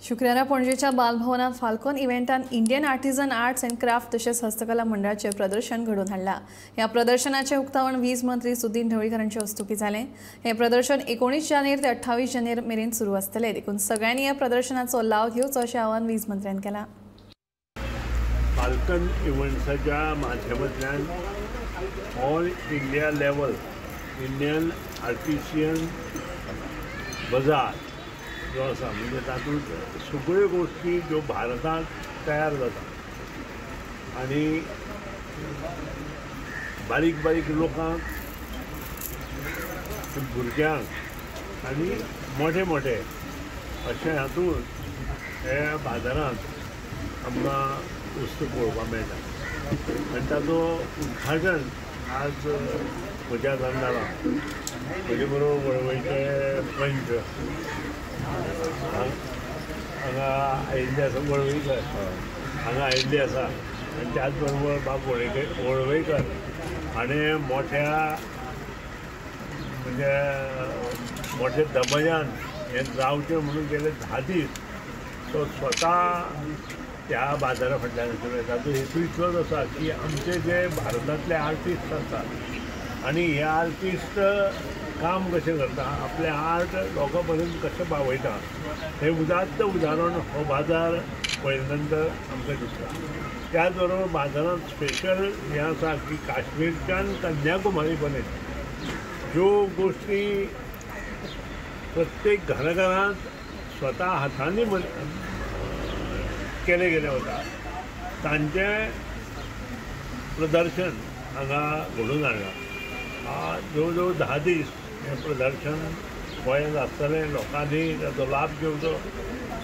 शुक्रारा पणजेच्या बालभवनात Falcon इव्हेंटान Indian artisan arts and craft तशेंच हस्तकला मंडळाचें प्रदर्शन घडोवन हाडलां. ह्या प्रदर्शनाचें उक्तावण वीज मंत्री सुदीन ढवळीकर हांचे हस्तुकीं जालें. हें प्रदर्शन 19 जानेर ते 28 जानेर मेरेन सुरू आसतलें. देखून सगळ्यांनी ह्या प्रदर्शनाचो लाव घेवचो अशें आवाहन वीज मंत्र्यान केलां. फाल्कन इव्हेंट्साच्या माध्यमांतल्यान all India level Indian artisan bazaar जो आसा म्हणजे तातूंत सगळ्यो गोश्टी ज्यो भारतांत तयार जाता आनी बारीक बारीक लोकांक, भुरग्यांक आनी मोठे मोठे अशें हातूंत हे बाजारांत आमकां वस्तू पळोवपाक मेळटा आनी ताचो उद्घाटन आज म्हज्या हातान जाला. म्हजे बरोबर वळवयचे पंच हांगा आयिल्ले आसा, वळवयकर हांगा आयिल्ले आसा आनी त्याच बरोबर बाब वळवयकर हाणें मोठ्या म्हणजे मोठ्या दबजान हें जावचें म्हणून गेले 10 दीस तो स्वता त्या बाजारा फाटल्यान आशिल्लो. ताचो हेतू इतलोच आसा की आमचे जे भारतांतले आर्टिस्ट आसात आनी हे आर्टिस्ट काम कशें करता, आपलें आर्ट लोकां पर्यंत कशें पावयता हें उदात्त उदाहरण हो बाजार पळयले नंतर आमकां दिसता. त्याच बरोबर बाजारांत स्पेशल हें आसा की काश्मीरच्यान कन्याकुमारी पर्यंत ज्यो गोश्टी प्रत्येक घराघरांत स्वता हातांनी केले गेले वता तांचें प्रदर्शन हांगा घडोवन हाडलां. जवळ जवळ 10 दीस हें प्रदर्शन गोंयांत आसतलें. लोकांनी ताचो लाभ घेवचो.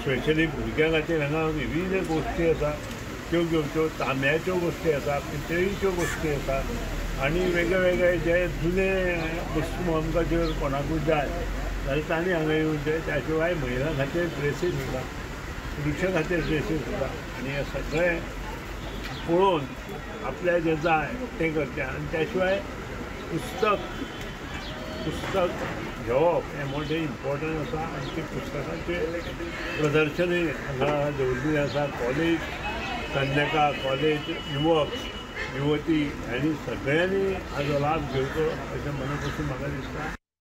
स्पेशली भुरग्यां खातीर हांगा विविध गोश्टी आसा त्यो घेवच्यो. तांब्याच्यो गोश्टी आसा, पितळीच्यो गोश्टी आसा आनी वेगळे वेगळे जे जुने वस्तू आमकां जर कोणाकूय जाय जाल्यार तांणी हांगा येवचें. त्या शिवाय महिलां खातीर ड्रेसीस आसा, पुरुशां खातीर ड्रेसीस आसा आनी हें सगळें पळोवन आपल्या जें जाय तें करचें. आनी त्या शिवाय पुस्तक घेवप हें मोठें इम्पॉर्टंट आसा आनी ते पुस्तकाचें प्रदर्शनूय हांगा दवरिल्लें आसा. कॉलेज, कन्यका कॉलेज, युवक युवती हांणी सगळ्यांनी हाजो लाभ घेवचो अशें मना पसून म्हाका दिसता.